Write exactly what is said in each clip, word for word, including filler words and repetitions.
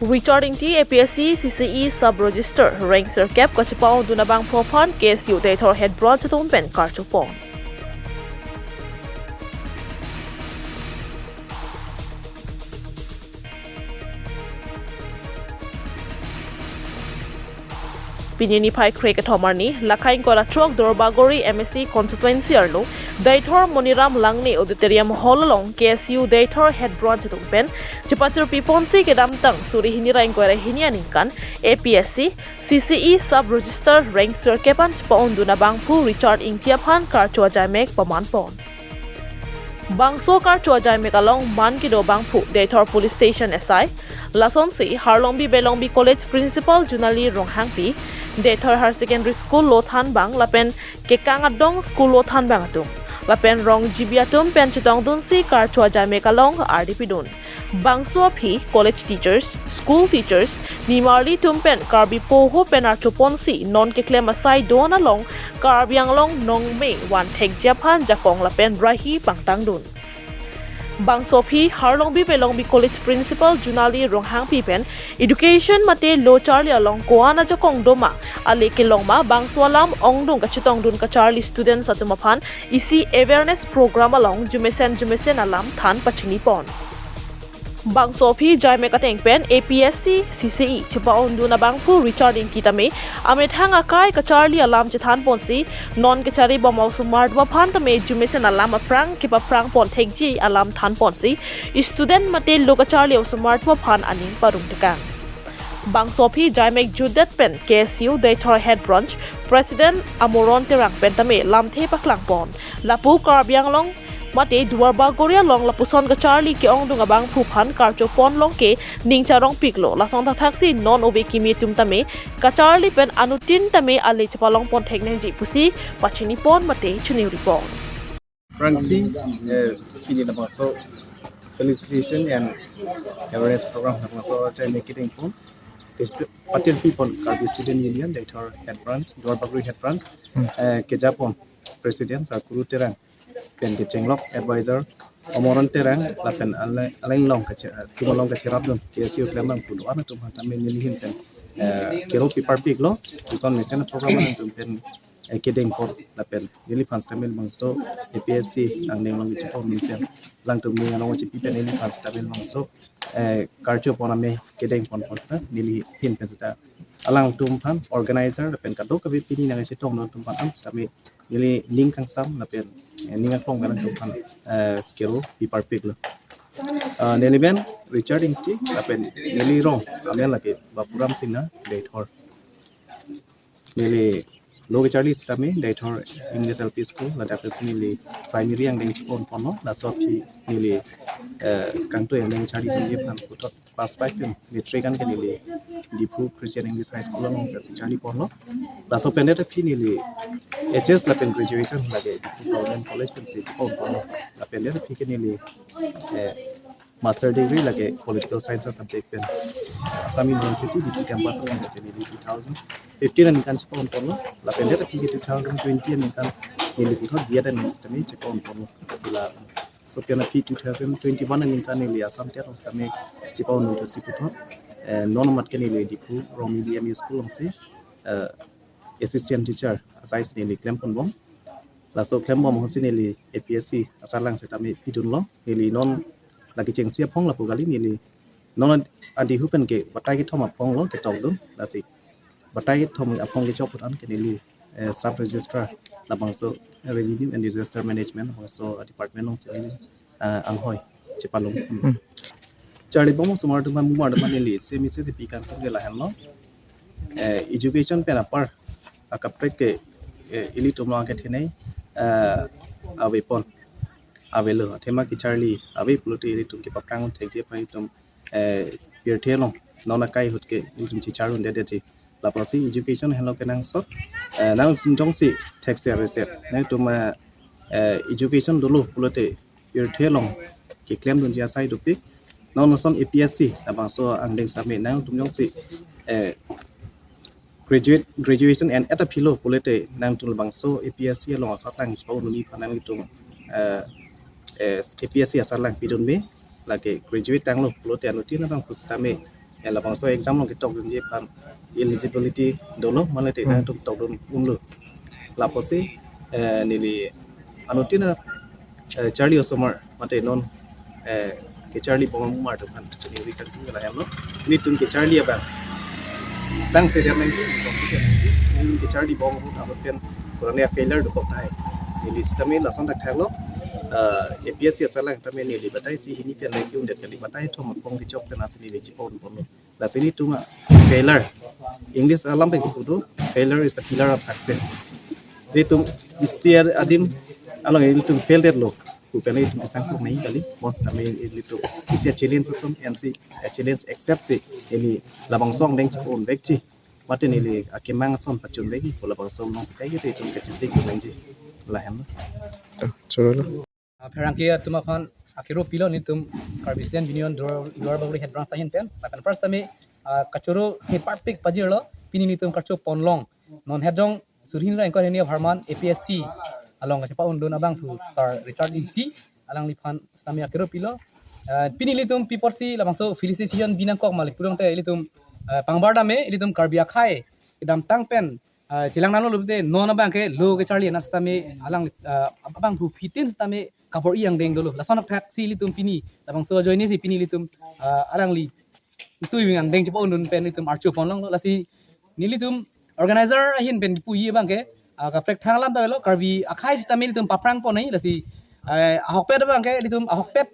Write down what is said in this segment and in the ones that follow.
Richard Ingti, A P S C C C E Sub Register, rank sirkep kachepa-ongdun abangphu aphan K S U Deithor Head Branch atum pen karchopon. Pini niphai krekethom arni, Lakhai Kolathrok Duarbagori M A C constituency arlo, Deithor Moniram Langne Auditorium Hall along K S U Deithor Head Branch atum pen chepatirpiponsi kedamtang suri hini ra ingkoi ra hini aningkan A P S C C C E Sub Register rank sirkep an chepa-ongdun abangphu Richard Ingti aphan karcho ajaimek pamanpon. Bangso karcho ajaimek along man kedo abangphu Deithor Police Station S I, lasonsi Harlongbi Belongbi College Principal Junali Ronghangpi, Deithor Higher Secondary School lo thanbang lapen kekang adong school lo thanbang atum, lapen rong G B atum pen chetongdunsi karcho ajaimek along ardi pidun. Bangso aphi college teachers, school teachers, nimarli atum pen Karbi poho pen archoponsi non keklem asai do-an along Karbi Anglong nongme van thekji aphan jakong lapen rahi pangtangdun. Bangso aphi Harlongbi Belongbi College Principal Junali Ronghangpi pen education mate lo charli along ko-an ajakong doma, ale kelong ma, bangso alam ongdung kachetongdun kacharli students atum aphan isi awareness program along jumesen jumesen alam than pachinipon. Bangso aphi jaimek ateng pen A P S C C C E chepa-ongdun abangphu Richard Ingti tame amethang akai kacharli alam chethanponsi non kachari bom osomar atum aphan tame jumesen alam aphrang kepaphrangpon thekji alam thanponsi student mate lo kacharli osomar atum aphan aning parong tekang. Bangso aphi jaimek jutdet pen K S U Deithor Head Branch President Amoron Terang pen tame lamthe paklangpon. Lapu Karbi Anglong mate Duarbagori along lapuson kacharli ke-ongdung abangphu aphan karchopon long ke ning charongpiklo. Lason thakthaksi non ove kimi atum tame kacharli pen anuttin tame ale chepalongpon theknangji pusi pachinipon mate choningri pon. Aphrangsi, eh, pini labangso felicitation and awareness program labangso ajaimek kedengpon, patirpipon Karbi Student Union Deithor Head Branch, Duarbagori Head Branch, eh, kejapon President Sir Kuru Terang, pen kechenglok advisor Amoron Terang, lapen ale-, alanglong kache-, atum along kacherapdun K S U klembangphu do-an atum aphan tame neli ahin pen, eh, kero piparpiklo, lason mesen program atum pen, eh, kedengpon lapen neliphan sitame labangso A P S C angdeng along kechepon pen alangtum ning along chepi pen neliphan sitame labangso, eh, karchopon ame kedengponpon sita neli ahin pen sita alangtum aphan organizer lapen kadokave pini nangchetongdun atum aphan sitame neli ning kangsam lapen, eh, ning aklong pen alangtum aphan, eh, kero piparpiklo. Ah, neli men Richard Ingti lapen neli rong amen lake Bapuram Singnar, Deithor. Neli lo kacharli sitame Deithor English L P School, ladak si neli primary angdeng chepaponponlo, laso aphi neli, eh, kangtui angdeng charlipon aphan puthot class five pen matric an ke neli Diphu Christian English High School along ke si charliponlo. Laso pendet aphi neli H S lapen graduation lake Diphu Government College pen si chepaponponlo. Lapendet aphi ke neli, eh, master degree lake political science subject pen Assam University Diphu campus along si neli two thousand fifteen aningkan chepaponponlo. Lapendet aphi ke two thousand twenty aningkan neli puthot B Ed aningkan sitame chepaponponlo. Sila so pen aphi two thousand twenty-one aningkan neli Assam TET along sitame chepapondun si puthot, eh, non amat ke neli Diphu Rongmili M E School alongsi, eh, assistant teacher asai si neli klemponbom. Laso klembom ahutsi neli A P S C asarlang sitame pidunlo. Neli non lake chengsi aphong lapu kali, neli non adihu pen ke batai kethom aphonglo ketokdun. Lasi batai kethom aphong kechok put an ke neli, eh, sub registrar labangso Revenue and Disaster Management labangso department alongsi neli, eh, anghoi chepalong. Hmm. Charlibom osomar atum, mumar atum neli isi message pi kangtung ke lahenlo. Eh, education pen apar akaprek ke, eh, ilitum along kethenei, eh, avepon, avelo. Athema kecharli ave pulote ilitum kepaphrang thekji aphan itum, eh, pirthe along non akai ahut ke ilitum chechar-un-edetji. Lapusi education henlo kenangsot, eh, nangtum jongsi thekser reser, nangtum, eh, eh, education dolo pulote pirthe along keklemdunji asai dopik. Non ason A P S C labangso angdeng sitame nangtum jongsi, eh, graduate, graduation en-et aphilo pulote nangtum labangso A P S C along asarlang chepaponji aphan nangtum, eh, eh, A P S C asarlang pidun me, lake graduate tanglo pulote anuttin abangphu sitame, Eh, labangso exam along ketokdunji aphan eligibility dolo, mane te Hmm. nangtum tokdun unlo. Lapusi, eh, neli anuttin a, eh, charli osomar mate non, eh, kecharli bom amumar atum aphan chini ri kan tum la yamlo. Nelitum kecharli abang sangse dia main tu, nelitum kecharli bom ahut pen kurang dia failure dokok tahai. Neli sitame lason thakthak lo, eh, A P S C asalang tame neli batai isi hini pen lagi undet kali, batai thom apong kechok pen asi neli chipon pon lo. Lasi nelitum a failure. English alam pen kipu do, "Failure is a pillar of success." Nelitum isi adim along nelitum fail det lo. Pu pen nelitum kesang pok nai kali. Bonsitame nelitum isi a challenge ason, ansi a challenge accept si neli labangso angdeng chipon vekji. Mate neli akemang ason pachun vekji, pu labangso nangsi kai ke nelitum kachesik nangji. Lahen. Ah, choro lo. Ah, pherangke atum aphan akero pilo nelitum Karbi Student Union Duar, Duar Bagori Head Branch ahin pen. Lapen first tame, ah, kachoro he parpik pajirlo, pini nelitum karcho ponlong. Non hejong surhin ra ingkoi hini apharman A P S C along kachepa-undun abangphu Sir Richard Ingti alangliphan sitame akero pilo. Ah, pini nelitum pi apotsi labangso felicitation binangkok ma le pulote nelitum, ah, pangbar dame nelitum Karbi akhei kedamtang pen, ah, chelang nanglo lote non abang ke lo kecharli anat sitame alang, ah, abangphu aphi tin sitame kabor-i angdeng dolo. Lason thakthaksi nelitum pini labangso ajoine si pini nelitum, ah, alangli tui wing angdeng chipon-undun pen nelitum archo ponlonglo. Lasi nelitum organizer ahin pen kipuji abang ke, ah, kaprek thang alam ta lo, Karbi akhei sitame nelitum paphrang pon nai. Lasi, eh, ahokpet abang ke nelitum ahokpet,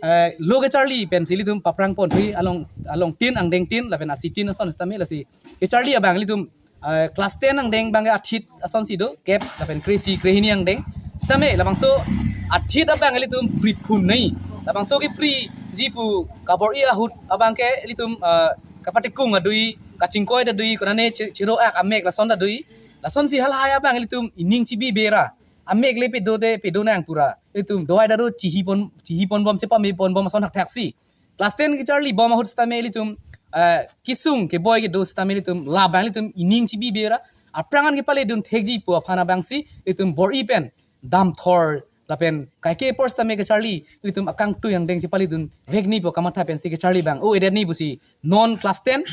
eh, lo kecharli pensi nelitum paphrang pon thui along, along tin angdeng tin lapen asi tin ason sitame. Lasi kecharli abang nelitum, eh, class ten angdeng abang ke athit asonsi do, kep lapen kre-isi krehini angdeng. Sitame labangso athit abang nelitum pri phun nai. Labangso kepriji pu kabor-i ahut abang ke nelitum, eh, kapatikung adui, kachingkoi adui, konane che-, chero-ak amek lason adui. Lasonsi halahai abang nelitum ining chibi bera. Amek le pedo de pedo nang pura. Nelitum dawai daru chihi pon, chihi pon bom, chepame pon bom ason thakthaksi. Class ten kecharli bom ahut sitame nelitum, eh, kesung keboi kedo sitame nelitum labang nelitum ining chibi bera. Aphrang an kepaledun thekji pu aphan abangsi nelitum bor-i pen damthor lapen kaike apor sitame kecharli nelitum akangtui angdeng chepaledun vekji pu kamatha pensi kecharli abang o-edet nai pusi non class ten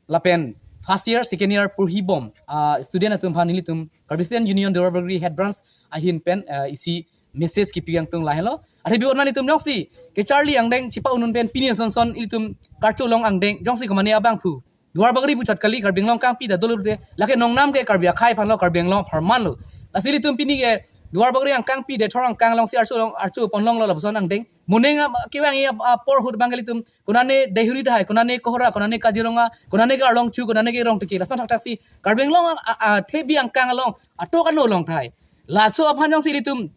lapen first year, second year porhi bom, ah, student atum aphan nelitum Karbi Student Union Duar Bagori Head Branch ahin pen, ah, isi message kipi angtung lahelo. Athe bi-ot ma nelitum jongsi kecharli angdeng chepa-undun pen pini ason son nelitum karcho long angdeng jongsi komane abangphu Duar Bagori puchot kali, Karbi Anglong kangpi ta dolo de, lake nongnam ke Karbi akhei aphan lo, Karbi Anglong apharman lo. Lasi nelitum pini ke Duar Bagori angkangpi, Deithor angkang alongsi archo long, archo ponlonglo lapuson angdeng. Mo ning a, kevang a, apor ahut abang ke nelitum konane Deihori tahai, konane Kohora, konane Kaziranga, konane ke Arlongchu, konane ke Rongteke, lason thakthaksi Karbi Anglong a, a, a, thebi angkang along atok ano long tahai. Laso aphan jongsi nelitum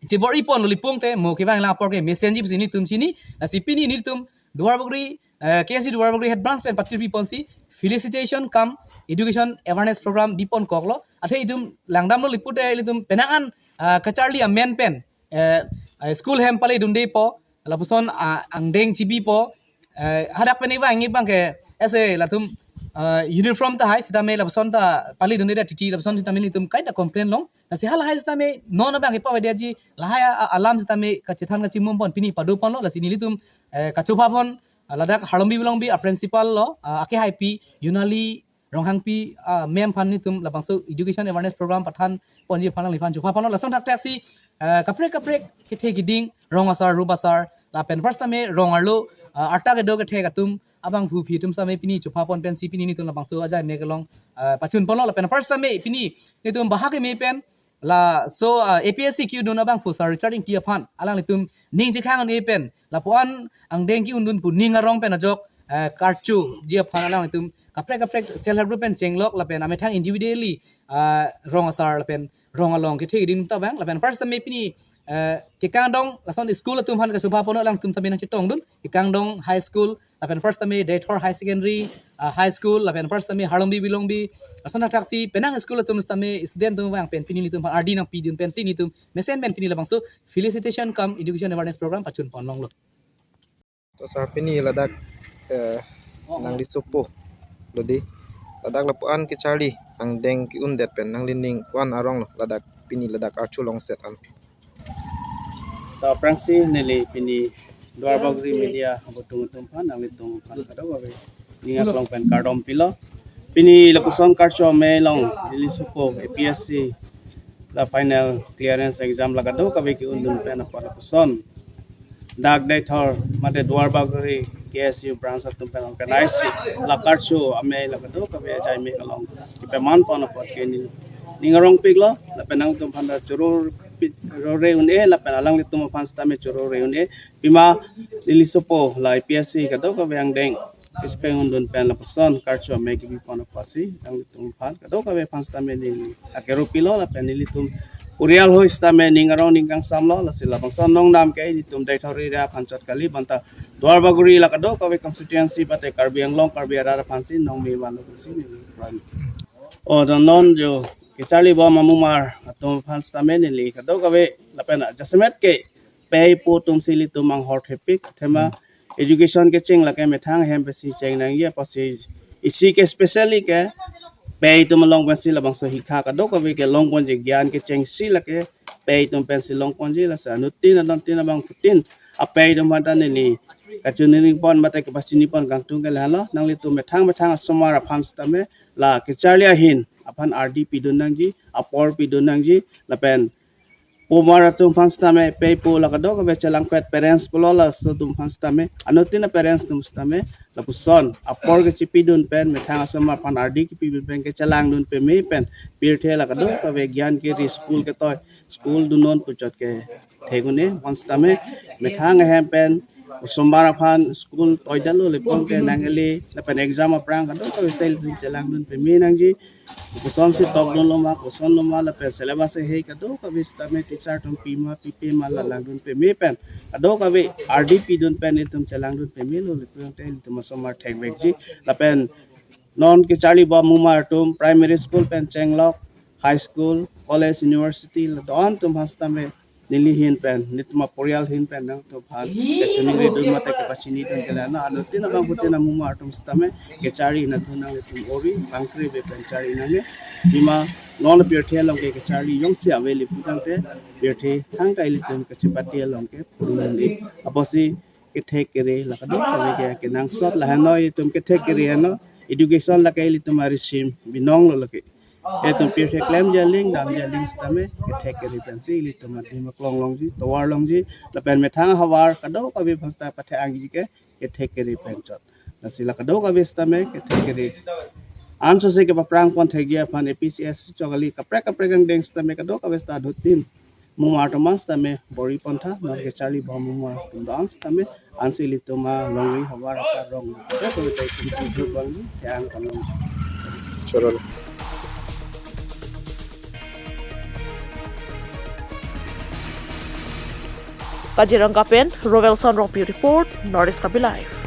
chebor-i ponlo lipung te, mo kevang lang apor ke mesenji pusi nelitum chini. Lasi pini nelitum Duar Bagori, eh, K S U Duar Bagori Head Branch pen patirpi ponsi felicitation cum education awareness program bipon koklo. Athe itum langdamlo, lipute nelitum penang an, ah, kacharli amen pen, eh, eh, school hem paledunde po, lapuson, ah, angdeng chibi po, eh, hadak pen ivang ivang ke ese latum, ah, uniform tahai sitame lapuson ta paledunde da titi lapuson sitame nelitum kaita complain long. Lasi halahai sitame non abang ke pavedetji lahai a, a, alam sitame kachethan kachimum pon pini pado ponlo. Lasi nelitum, eh, kachopha pon, ah, ladak Harlongbi Bilongbi a principal lo, ah, akehaipi Yunali Ronghangpi, ah, ma'am aphan nelitum labangso education awareness program pathan ponji aphan alangliphan chopha ponlo. Lason thakthaksi, ah, kaprek kaprek kethe kiding rong asar rup asar lapen first tame rong arlo, ah, arta kedo kethek atum abangphu aphi atum sitame pini chopha pon pensi pini nelitum labangso ajai mek along, ah, pachun ponlo. Lapen first tame pini nelitum bahak eme pen laso, ah, A P S C ke-undun abangphu Sir Richard Ingti aphan alanglitum ning chekhang un-e pen lapu-an angdeng ke-undun pu ning arong pen ajok, ah, karchuji aphan alanglitum kaprek kaprek self help group pen chenglok lapen amethang individually, ah, rong asar lapen rong along kethe kiding ta vang. Lapen first tame pini, ah, kekangdong lason school atum aphan kachopha ponlo, alangtum sitame nangchetongdun, kekangdong High School lapen first tame Deithor High Secondary, ah, High School lapen first tame Harlongbi Bilongbi, lason thakthaksi penang school atum sitame student atum vang pen pini nelitum ardi nangpidun pensi nelitum mesen pen pini labangso felicitation cum education awareness program pachun ponlonglo. To sir, pini ladak, eh, nangli sopo lo di, ladak lapu-an kecharli angdeng ke-undet pen nanglining ko-an arong lo ladak pini ladak archo longset an? To aphrangsi neli pini Duar Bagori media abutung atum aphan, nanglitum aphan kadokave ning aklong pen kardom pilo. Pini lapuson karcho amei along neli sopo A P S C la final clearance exam la kadokave ke-undun pen apot lapuson dak Deithor mate Duarbagori K S U branch atum pen organize si la karcho amei la kadokave ajai me along kepaman pon apot ke neli ning arong piklo, lapen nangtum aphan ta choro pi-, rore un-e, lapen alanglitum aphan sitame choro re un-e. Pima neli sopo la A P S C kadokave angdeng kechepeng-undun pen lapuson karcho amei kebi pon apotsi nangtum aphan kadokave aphan sitame neli akero pilo, lapen nelitum purial hoi sitame ning arong ning kangsamlo, lasi labangso nongnam ke nelitum Deithor area aphan chot kali, bonta Duarbagori la kadokave constituency mate Karbi Anglong Karbi arat aphansi nongme vanlo pusi neli pran. O, don non jo kecharli bom amumar atum aphan sitame neli kadokave lapen jasemet ke pei po atumsi ilitum anghor thepik, athema education kecheng lake methang ahem pensi cheng nangji apotsi isi ke specially ke pei atum along pensi labangso hikha kadokave ke longponji, gyan kechengsi lake pei atum pensi longponji, lasi anuttin adontin abangphutin apei atum aphan ta neli kachiningri pon mate kepachini pon kangtung ke lahelo, nanglitum methang methang asomar aphan sitame la kecharli ahin aphan ardi pidun nangji, apor pidun nangji, lapen pomar atum aphan sitame, pei po la kadokave chelangpet parents pulo, laso atum aphan sitame, anuttin a-parents atum sitame lapuson apor kechipidun pen, methang asomar aphan ardi kepidun pen kechelangdun peme pen pirthe la kadokave gyan keri, school ketoi, school dunnon pu chot ke thek un-e, bonsita me methang ahem pen osomar aphan school toidetlo le pon ke nang-eli lapen exam aphrang kadokave style si chelangdun peme nangji. Kosonsi tokdunlo ma, kosonlo ma, lapen syllabus ahei kadokave sitame teacher atum pima pipe ma la langdun peme pen kadokave ardi pidun pen itum chelangdun pemelo le pon te itum asomar thekvekji. Lapen non kecharli bom amumar atum primary school pen chenglok, high school, college, university la don atum aphan sitame neli ahin pen, nelitum aporial ahin pen nangtum aphan kachiningridun mate kepachinidun ke lahelo, anuttin abangphutin amumar atum sitame kecharli nangtum nanglitum ori bangkre be pen charli nangne. Pima non pirthe along ke kecharli jongsi ave le pu tangte pirthe thangta ilitum kachepate along ke purun un-e. Apotsi kethek kere la kadokave ke kenangsot, lahenlo itum kethek kere henlo, education lake ilitum arisim binong lo lake. Itum pirthe klemji aling damji aling sitame kethek kere pensi ilitum adim aklong longji, tovar longji, lapen methang ahavar kadokave aphan sita pathe-angji ke kethek kere pen chot. Lasi la kadokave sitame kethek kere ansose kepaphrang pon thekji aphan A P S C chot kali, kaprek kaprek angdeng sitame kadokave sita adhutin mumar atum an sitame bor-i pon tha, non kecharli bom amumar atum do-an sitame ansi ilitum alongri havar akarong kadokave ta itum kejut bangji, theang kanlong. Chorolo. Kaziranga pen Rovelson Rongpi report, North East Karbi Live.